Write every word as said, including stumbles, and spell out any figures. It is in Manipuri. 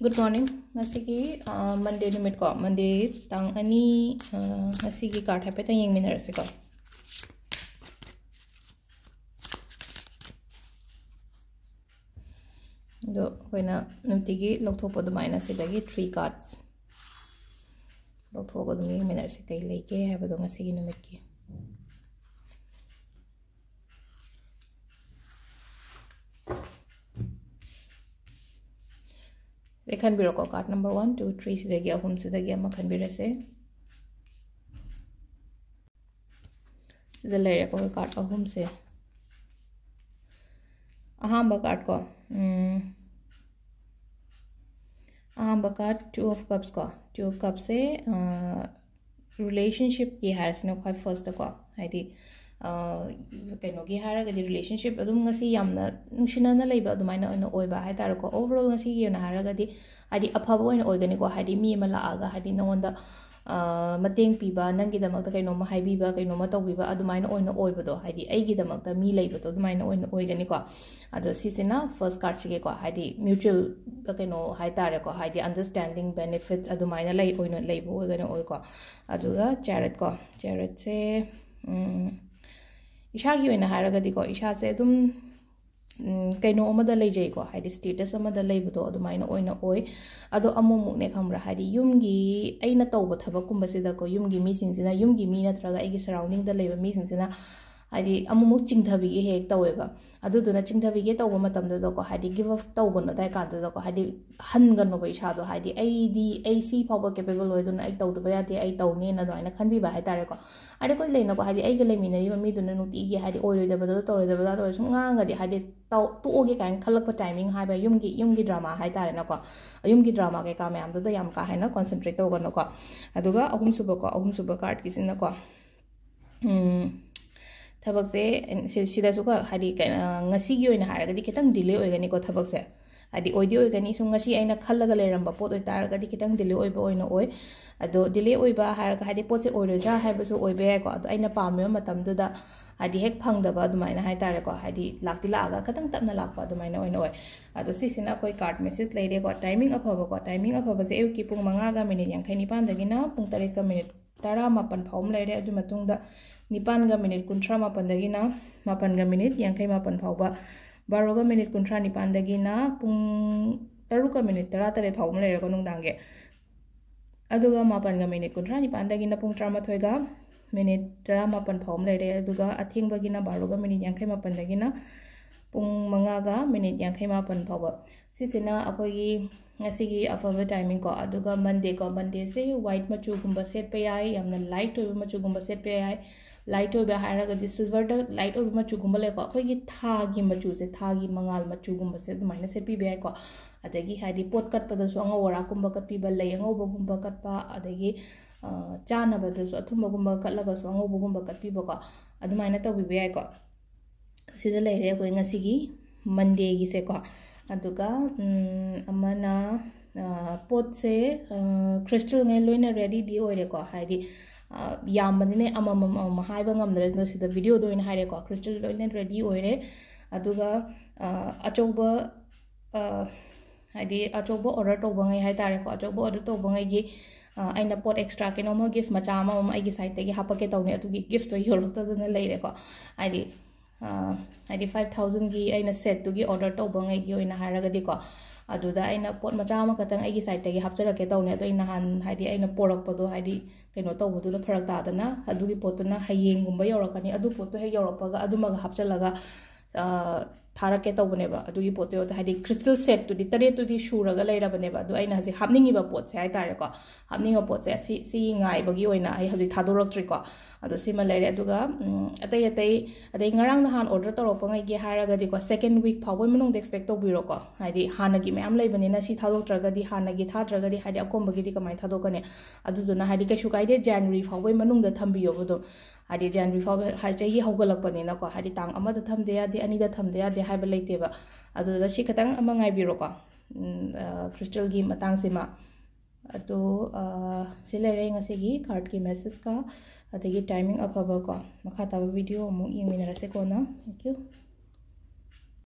Good morning. ꯉꯁꯤꯒꯤ ꯃꯟꯗꯦ ꯅꯨꯃꯤꯠꯀꯣ, ꯃꯟꯗꯦ ꯇꯥꯡ ꯑꯅꯤ, ꯉꯁꯤꯒꯤ ꯀꯥꯔꯠ ꯍꯥꯏꯐꯦꯠꯇꯪ ꯌꯦꯡꯃꯤꯟꯅꯔꯁꯤꯀꯣ. ꯑꯗꯣ ꯑꯩꯈꯣꯏꯅ ꯅꯨꯡꯇꯤꯒꯤ ꯂꯧꯊꯣꯛꯄ ꯑꯗꯨꯃꯥꯏꯅ ꯁꯤꯗꯒꯤ three cards ꯂꯧꯊꯣꯛꯑꯒ ꯑꯗꯨꯝ ꯌꯦꯡꯃꯤꯟꯅꯔꯁꯤ, ꯀꯩ ꯂꯩꯒꯦ ꯍꯥꯏꯕꯗꯣ ꯉꯁꯤꯒꯤ ꯅꯨꯃꯤꯠꯀꯤ. ꯁꯤ ꯈꯟꯕꯤꯔꯣꯀꯣ, card number one, two, three ꯁꯤꯗꯒꯤ, ꯑꯍꯨꯝꯁꯤꯗꯒꯤ ꯑꯃ ꯈꯟꯕꯤꯔꯁꯦ. ꯁꯤꯗ ꯂꯩꯔꯦꯀꯣ, card ꯑꯍꯨꯝꯁꯦ. ꯑꯍꯥꯟꯕ card ꯀꯣ, ꯎꯝ, ꯑꯍꯥꯟꯕ card Two of Cups ꯀꯣ. Two of Cupꯁꯦ, ꯑ, relationshipꯀꯤ ꯍꯥꯏꯔꯁꯤꯅ ꯈ꯭ꯋꯥꯏ firstꯇꯀꯣ, ꯍꯥꯏꯗꯤ, ꯑ, ꯀꯩꯅꯣꯒꯤ ꯍꯥꯏꯔꯒꯗꯤ relationship ꯑꯗꯨꯝ ꯉꯁꯤ ꯌꯥꯝꯅ ꯅꯨꯡꯁꯤꯅꯅ ꯂꯩꯕ ꯑꯗꯨꯃꯥꯏꯅ ꯑꯣꯏꯅ ꯑꯣꯏꯕ ꯍꯥꯏ ꯇꯥꯔꯦꯀꯣ. Overall ꯉꯁꯤꯒꯤ ꯑꯣꯏꯅ ꯍꯥꯏꯔꯒꯗꯤ, ꯍꯥꯏꯗꯤ, ꯑꯐꯕ ꯑꯣꯏꯅ ꯑꯣꯏꯒꯅꯤꯀꯣ. ꯍꯥꯏꯗꯤ, ꯃꯤ ꯑꯃ ꯂꯥꯛꯑꯒ, ꯍꯥꯏꯗꯤ, ꯅꯉꯣꯟꯗ, ꯑ, ꯃꯇꯦꯡ ꯄꯤꯕ, ꯅꯪꯒꯤꯗꯃꯛꯇ ꯀꯩꯅꯣꯝꯃ ꯍꯥꯏꯕꯤꯕ, ꯀꯩꯅꯣꯝꯃ ꯇꯧꯕꯤꯕ, ꯑꯗꯨꯃꯥꯏꯅ ꯑꯣꯏꯅ ꯑꯣꯏꯕꯗꯣ, ꯍꯥꯏꯗꯤ, ꯑꯩꯒꯤꯗꯃꯛꯇ ꯃꯤ ꯂꯩꯕꯗꯣ ꯑꯗꯨꯃꯥꯏꯅ ꯑꯣꯏꯅ ꯑꯣꯏꯒꯅꯤꯀꯣ. ꯑꯗꯣ ꯁꯤꯁꯤꯅ first cardꯁꯤꯒꯤꯀꯣ, ꯍꯥꯏꯗꯤ, mutual ꯀꯩꯅꯣ ꯍꯥꯏ ꯇꯥꯔꯦꯀꯣ, ꯍꯥꯏꯗꯤ, understanding, benefits ꯑꯗꯨꯃꯥꯏꯅ ꯂꯩ, ꯑꯣꯏꯅ ꯂꯩꯕ ꯑꯣꯏꯒꯅꯤ ꯑꯣꯏꯀꯣ. ꯑꯗꯨꯒ Chariotꯀꯣ, Chariotꯁꯦ, ꯎꯝ, ꯏꯁꯥꯒꯤ ꯑꯣꯏꯅ ꯍꯥꯏꯔꯒꯗꯤꯀꯣ, ꯏꯁꯥꯁꯦ ꯑꯗꯨꯝ, ꯎꯝ, ꯀꯩꯅꯣ ꯑꯃꯗ ꯂꯩꯖꯩꯀꯣ, ꯍꯥꯏꯗꯤ, status ꯑꯃꯗ ꯂꯩꯕꯗꯣ ꯑꯗꯨꯃꯥꯏꯅ ꯑꯣꯏꯅ ꯑꯣꯏ. ꯑꯗꯣ ꯑꯃꯨꯛꯃꯨꯛꯅꯦ, ꯈꯪꯕ꯭ꯔꯥ, ꯍꯥꯏꯗꯤ, ꯌꯨꯝꯒꯤ, ꯑꯩꯅ ꯇꯧꯕ ꯊꯕꯛꯀꯨꯝꯕꯁꯤꯗꯀꯣ, ꯌꯨꯝꯒꯤ ꯃꯤꯁꯤꯡꯁꯤꯅ, ꯌꯨꯝꯒꯤ ꯃꯤ ꯅꯠꯇ꯭ꯔꯒ ꯑꯩꯒꯤ surroundingꯗ ꯂꯩꯕ ꯃꯤꯁꯤꯡꯁꯤꯅ, ꯍꯥꯏꯗꯤ, ꯑꯃꯨꯛꯃꯨꯛ ꯆꯤꯡꯊꯕꯤꯒꯦ ꯍꯦꯛ ꯇꯧꯋꯦꯕ. ꯑꯗꯨꯗꯨꯅ ꯆꯤꯡꯊꯕꯤꯒꯦ ꯇꯧꯕ ꯃꯇꯝꯗꯨꯗꯀꯣ, ꯍꯥꯏꯗꯤ, give up ꯇꯧꯒꯅꯨ ꯑꯗꯥꯏ ꯀꯥꯟꯗꯨꯗꯀꯣ, ꯍꯥꯏꯗꯤ, ꯍꯟꯒꯅꯣꯕ ꯏꯁꯥꯗꯣ, ꯍꯥꯏꯗꯤ, ꯑꯩꯗꯤ, ꯑꯩ ꯁꯤ ꯐꯥꯎꯕ capable ꯑꯣꯏ, ꯑꯗꯨꯅ ꯑꯩ ꯇꯧꯗꯕ ꯌꯥꯗꯦ, ꯑꯩ ꯇꯧꯅꯦꯅ ꯑꯗꯨꯃꯥꯏꯅ ꯈꯟꯕꯤꯕ ꯍꯥꯏ ꯇꯥꯔꯦꯀꯣ. ꯍꯥꯏꯗꯤ, ꯑꯩꯈꯣꯏ ꯂꯩꯅꯀꯣ, ꯍꯥꯏꯗꯤ, ꯑꯩꯒ ꯂꯩꯃꯤꯟꯅꯔꯤꯕ ꯃꯤꯗꯨꯅ ꯅꯨꯡꯇꯤꯒꯤ, ꯍꯥꯏꯗꯤ, ꯑꯣꯏꯔꯣꯏꯗꯕꯗꯣ ꯇꯧꯔꯣꯏꯗꯕꯗꯣ ꯇꯧꯔꯣꯏ ꯁꯨꯝ ꯉꯥꯡꯉꯒꯗꯤ, ꯍꯥꯏꯗꯤ, ꯇꯧ-, ꯇꯣꯛꯑꯒꯦ ꯀꯥꯏꯅ ꯈꯜꯂꯛꯄ timing ꯍꯥꯏꯕ, ꯌꯨꯝꯒꯤ, ꯌꯨꯝꯒꯤ drama ꯍꯥꯏ ꯇꯥꯔꯦꯅꯀꯣ. ꯌꯨꯝꯒꯤ drama ꯀꯩꯀꯥ ꯃꯌꯥꯝꯗꯨꯗ ꯌꯥꯝ ꯀꯥ ꯍꯦꯟꯅ concentrate ꯇꯧꯒꯅꯨꯀꯣ. ꯑꯗꯨꯒ ꯑꯍꯨꯝꯁꯨꯕꯀꯣ, ꯑꯍꯨꯝꯁꯨꯕ cardꯀꯤꯁꯤꯅꯀꯣ, ꯎꯝ, ꯊꯕꯛꯁꯦ, ꯁꯤ-, ꯁꯤꯗꯁꯨꯀꯣ, ꯍꯥꯏꯗꯤ, ꯀꯩ-, ꯑ, ꯉꯁꯤꯒꯤ ꯑꯣꯏꯅ ꯍꯥꯏꯔꯒꯗꯤ ꯈꯤꯇꯪ delay ꯑꯣꯏꯒꯅꯤꯀꯣ ꯊꯕꯛꯁꯦ. ꯍꯥꯏꯗꯤ, ꯑꯣꯏꯗꯤ ꯑꯣꯏꯒꯅꯤ, ꯁꯨꯝ ꯉꯁꯤ ꯑꯩꯅ ꯈꯜꯂꯒ ꯂꯩꯔꯝꯕ ꯄꯣꯠ ꯑꯣꯏꯇꯥꯔꯒꯗꯤ ꯈꯤꯇꯪ delay ꯑꯣꯏꯕ ꯑꯣꯏꯅ ꯑꯣꯏ. ꯑꯗꯣ delay ꯑꯣꯏꯕ ꯍꯥꯏꯔꯒ, ꯍꯥꯏꯗꯤ, ꯄꯣꯠꯁꯦ ꯑꯣꯏꯔꯣꯏꯗ꯭ꯔꯥ ꯍꯥꯏꯕꯁꯨ ꯑꯣꯏꯕ ꯌꯥꯏꯀꯣ. ꯑꯗꯣ ꯑꯩꯅ ꯄꯥꯝꯃꯤꯕ ꯃꯇꯝꯗꯨꯗ, ꯍꯥꯏꯗꯤ ꯍꯦꯛ ꯐꯪꯗꯕ ꯑꯗꯨꯃꯥꯏꯅ ꯍꯥꯏꯇꯥꯔꯦꯀꯣ, ꯍꯥꯏꯗꯤ ꯂꯥꯛꯇꯤ ꯂꯥꯛꯑꯒ ꯈꯤꯇꯪ ꯇꯞꯅ ꯂꯥꯛꯄ ꯑꯗꯨꯃꯥꯏꯅ ꯑꯣꯏꯅ ꯑꯣꯏ꯫ ꯑꯗꯣ ꯁꯤꯁꯤꯅ ꯑꯩꯈꯣꯏ card message ꯂꯩꯔꯦꯀꯣ꯫ Timing ꯑꯐꯕꯀꯣ, timing ꯑꯐꯕꯁꯦ ꯑꯌꯨꯛꯀꯤ ꯄꯨꯡ ꯃꯉꯥꯒ ꯃꯤꯅꯤꯠ ꯌꯥꯡꯈꯩ ꯅꯤꯄꯥꯟꯗꯒꯤꯅ ꯄꯨꯡ ꯇꯔꯦꯠꯀ ꯃꯤꯅꯤꯠ ꯇꯔꯥꯃꯥꯄꯟ ꯐꯥꯎꯕ ꯑꯃ ꯂꯩꯔꯦ꯫ ꯑꯗꯨꯒꯤ ꯃꯇꯨꯡꯗ ꯅꯤꯄꯥꯟꯒ ꯃꯤꯅꯤꯠ ꯀꯨꯟꯊ꯭ꯔꯥ ꯃꯥꯄꯟꯗꯒꯤꯅ ꯃꯥꯄꯟꯒ ꯃꯤꯅꯤꯠ ꯌꯥꯡꯈꯩ ꯃꯥꯄꯟ ꯐꯥꯎꯕ, ꯕꯥꯔꯣꯒ ꯃꯤꯅꯤꯠ ꯀꯨꯟꯊ꯭ꯔꯥ ꯅꯤꯄꯥꯟꯗꯒꯤꯅ ꯄꯨꯡ ꯇꯔꯨꯛꯀ ꯃꯤꯅꯤꯠ ꯇꯔꯥꯇꯔꯦꯠ ꯐꯥꯎꯕ ꯑꯃ ꯂꯩꯔꯦꯀꯣ ꯅꯨꯡꯗꯥꯡꯒꯤ꯫ ꯑꯗꯨꯒ ꯃꯥꯄꯟꯒ ꯃꯤꯅꯤꯠ ꯀꯨꯟꯊ꯭ꯔꯥ ꯅꯤꯄꯥꯟꯗꯒꯤꯅ ꯄꯨꯡ ꯇꯔꯥꯃꯥꯊꯣꯏꯒ ꯃꯤꯅꯤꯠ ꯇꯔꯥꯃꯥꯄꯟ ꯐꯥꯎꯕ ꯑꯃ ꯂꯩꯔꯦ꯫ ꯑꯗꯨꯒ ꯑꯊꯦꯡꯕꯒꯤꯅ ꯕꯥꯔꯣꯒ ꯃꯤꯅꯤꯠ ꯌꯥꯡꯈꯩ ꯃꯥꯄꯟꯗꯒꯤꯅ ꯄꯨꯡ ꯃꯉꯥꯒ ꯃꯤꯅꯤꯠ ꯌꯥꯡꯈꯩ ꯃꯥꯄꯟ ꯐꯥꯎꯕ꯫ ꯁꯤꯁꯤꯅ ꯑꯩꯈꯣꯏꯒꯤ ꯉꯁꯤꯒꯤ ꯑꯐꯕ timing ꯀꯣ꯫ ꯑꯗꯨꯒ Monday ꯀꯣ, Mondayꯁꯦ white ꯃꯆꯨꯒꯨꯝꯕ ꯁꯦꯠꯄ ꯌꯥꯏ, ꯌꯥꯝꯅ light ꯑꯣꯏꯕ ꯃꯆꯨꯒꯨꯝꯕ ꯁꯦꯠꯄ ꯌꯥꯏ꯫ Light ꯑꯣꯏꯕ ꯍꯥꯏꯔꯒꯗꯤ silverꯗ light ꯑꯣꯏꯕ ꯃꯆꯨꯒꯨꯝꯕ ꯂꯩꯀꯣ, ꯑꯩꯈꯣꯏꯒꯤ ꯊꯥꯒꯤ ꯃꯆꯨꯁꯦ, ꯊꯥꯒꯤ ꯃꯉꯥꯜ ꯃꯆꯨꯒꯨꯝꯕꯁꯦ ꯑꯗꯨꯃꯥꯏꯅ ꯁꯦꯠꯄꯤꯕ ꯌꯥꯏꯀꯣ꯫ ꯑꯗꯒꯤ ꯍꯥꯏꯗꯤ ꯄꯣꯠ ꯀꯠꯄꯗꯁꯨ ꯑꯉꯧ ꯑꯔꯥꯛꯀꯨꯝꯕ ꯀꯠꯄꯤꯕ, ꯂꯩ ꯑꯉꯧꯕꯒꯨꯝꯕ ꯀꯠꯄ, ꯑꯗꯒꯤ ꯑ, ꯆꯥꯅꯕꯗꯁꯨ ꯑꯊꯨꯝꯕꯒꯨꯝꯕ ꯀꯠꯂꯒꯁꯨ ꯑꯉꯧꯕꯒꯨꯝꯕ ꯀꯠꯄꯤꯕꯀꯣ, ꯑꯗꯨꯃꯥꯏꯅ ꯇꯧꯕꯤꯕ ꯌꯥꯏꯀꯣ꯫ ꯁꯤꯗ ꯂꯩꯔꯦ ꯑꯩꯈꯣꯏ ꯉꯁꯤꯒꯤ Mondayꯒꯤꯁꯦꯀꯣ꯫ ꯑꯗꯨꯒ ꯎꯝ, ꯑꯃꯅ ꯑ, ꯄꯣꯠꯁꯦ ꯑ, crystalꯉꯩ ꯂꯣꯏꯅ readyꯗꯤ ꯑꯣꯏꯔꯦꯀꯣ, ꯍꯥꯏꯗꯤ ꯑ, ꯌꯥꯝꯕꯅꯤꯅ ꯑꯃꯃꯝ ꯑꯃꯃꯝ ꯍꯥꯏꯕ ꯉꯝꯗ꯭ꯔꯦ, ꯑꯗꯨꯅ ꯁꯤꯗ videoꯗ ꯑꯣꯏꯅ ꯍꯥꯏꯔꯦꯀꯣ꯫ Crystal ꯂꯣꯏꯅ ready ꯑꯣꯏꯔꯦ꯫ ꯑꯗꯨꯒ ꯑ, ꯑꯆꯧꯕ ꯑ, ꯍꯥꯏꯗꯤ ꯑꯆꯧꯕ order ꯇꯧꯕꯉꯩ ꯍꯥꯏꯇꯥꯔꯦꯀꯣ, ꯑꯆꯧꯕ order ꯇꯧꯕꯉꯩꯒꯤ ꯑ, ꯑꯩꯅ ꯄꯣꯠ extra ꯀꯩꯅꯣꯝꯃ gift ꯃꯆꯥ ꯑꯃꯃꯝ ꯑꯩꯒꯤ sideꯇꯒꯤ ꯍꯥꯞꯄꯛꯀꯦ ꯇꯧꯅꯤ, ꯑꯗꯨꯒꯤ giftꯇꯣ ꯌꯧꯔꯛꯇꯗꯅ ꯂꯩꯔꯦꯀꯣ꯫ ꯍꯥꯏꯗꯤ ꯑ, ꯍꯥꯏꯗꯤ five thousandꯒꯤ ꯑꯩꯅ setꯇꯨꯒꯤ order ꯇꯧꯕꯉꯩꯒꯤ ꯑꯣꯏꯅ ꯍꯥꯏꯔꯒꯗꯤꯀꯣ, ꯑꯗꯨꯗ ꯑꯩꯅ ꯄꯣꯠ ꯃꯆꯥ ꯑꯃꯈꯛꯇꯪ ꯑꯩꯒꯤ sideꯇꯒꯤ ꯍꯥꯞꯆꯔꯛꯀꯦ ꯇꯧꯅꯤ꯫ ꯑꯗꯣ ꯑꯩ ꯅꯍꯥꯟ ꯍꯥꯏꯗꯤ ꯑꯩꯅ ꯄꯣꯔꯛꯄꯗꯣ ꯍꯥꯏꯗꯤ ꯀꯩꯅꯣ ꯇꯧꯕꯗꯨꯗ ꯐꯔꯛ ꯇꯥꯗꯅ ꯑꯗꯨꯒꯤ ꯄꯣꯠꯇꯨꯅ ꯍꯌꯦꯡꯒꯨꯝꯕ ꯌꯧꯔꯛꯀꯅꯤ꯫ ꯑꯗꯨ ꯄꯣꯠꯇꯣ ꯍꯦꯛ ꯌꯧꯔꯛꯄꯒ ꯑꯗꯨꯃꯒ ꯍꯥꯞꯆꯤꯜꯂꯒ ꯑ, ꯊꯥꯔꯛꯀꯦ ꯇꯧꯕꯅꯦꯕ꯫ ꯑꯗꯨꯒꯤ ꯄꯣꯠꯇꯣ ꯍꯥꯏꯗꯤ crystal setꯇꯨꯗꯤ ꯇꯔꯦꯠꯇꯨꯗꯤ ꯁꯨꯔꯒ ꯂꯩꯔꯕꯅꯦꯕ꯫ ꯑꯗꯣ ꯑꯩꯅ ꯍꯧꯖꯤꯛ ꯍꯥꯞꯅꯤꯡꯉꯤꯕ ꯄꯣꯠꯁꯦ ꯍꯥꯏꯇꯥꯔꯦꯀꯣ, ꯍꯥꯞꯅꯤꯡꯉꯤꯕ ꯄꯣꯠꯁꯦ ꯑꯁꯤ, ꯁꯤ ꯉꯥꯏꯕꯒꯤ ꯑꯣꯏꯅ ꯑꯩ ꯍꯧꯖꯤꯛ ꯊꯥꯗꯣꯔꯛꯇ꯭ꯔꯤꯀꯣ꯫ ꯑꯗꯣ ꯁꯤꯃ ꯂꯩꯔꯦ꯫ ꯑꯗꯨꯒ ꯎꯝ, ꯑꯇꯩ ꯑꯇꯩ, ꯑꯗꯩ ꯉꯔꯥꯡ ꯅꯍꯥꯟ order ꯇꯧꯔꯛꯄꯉꯩꯒꯤ ꯍꯥꯏꯔꯒꯗꯤꯀꯣ, second week ꯐꯥꯎꯕꯒꯤ ꯃꯅꯨꯡꯗ expect ꯇꯧꯕꯤꯔꯣꯀꯣ꯫ ꯍꯥꯏꯗꯤ ꯍꯥꯟꯅꯒꯤ ꯃꯌꯥꯝ ꯂꯩꯕꯅꯤꯅ ꯁꯤ ꯊꯥꯗꯣꯛꯇ꯭ꯔꯒꯗꯤ, ꯍꯥꯟꯅꯒꯤ ꯊꯥꯗ꯭ꯔꯒꯗꯤ ꯍꯥꯏꯗꯤ ꯑꯀꯣꯝꯕꯒꯤꯗꯤ ꯀꯃꯥꯏꯅ ꯊꯥꯗꯣꯛꯀꯅꯤ? ꯑꯗꯨꯗꯨꯅ ꯍꯥꯏꯗꯤ ꯀꯩꯁꯨ ꯀꯥꯏꯗꯦ, January ꯐꯥꯎꯕꯒꯤ ꯃꯅꯨꯡꯗ ꯊꯝꯕꯤꯌꯣꯕ ꯑꯗꯨꯝ꯫ ꯍꯥꯏꯗꯤ January ꯐꯥꯎꯕ ꯍꯥꯏ-, ꯆꯍꯤ ꯍꯧꯒꯠꯂꯛꯄꯅꯤꯅꯀꯣ, ꯍꯥꯏꯗꯤ ꯇꯥꯡ ꯑꯃꯗ ꯊꯝꯗ ꯌꯥꯗꯦ, ꯑꯅꯤꯗ ꯊꯝꯗ ꯌꯥꯗꯦ ꯍꯥꯏꯕ ꯂꯩꯇꯦꯕ꯫ ꯑꯗꯨꯗ ꯁꯤ ꯈꯤꯇꯪ ꯑꯃ ꯉꯥꯏꯕꯤꯔꯣꯀꯣ, ꯎꯝ, ꯑ, crystalꯒꯤ ꯃꯇꯥꯡꯁꯤꯃ꯫ ꯑꯗꯣ, ꯑ, ꯁꯤ ꯂꯩꯔꯦ ꯉꯁꯤꯒꯤ cardꯀꯤ messageꯀ꯫ ꯑꯗꯒꯤ timing ꯑꯐꯕꯀꯣ꯫ ꯃꯈꯥ ꯇꯥꯕ video ꯑꯃꯨꯛ ꯌꯦꯡꯃꯤꯟꯅꯔꯁꯦ ꯀꯣꯟꯅ꯫ Thank you꯫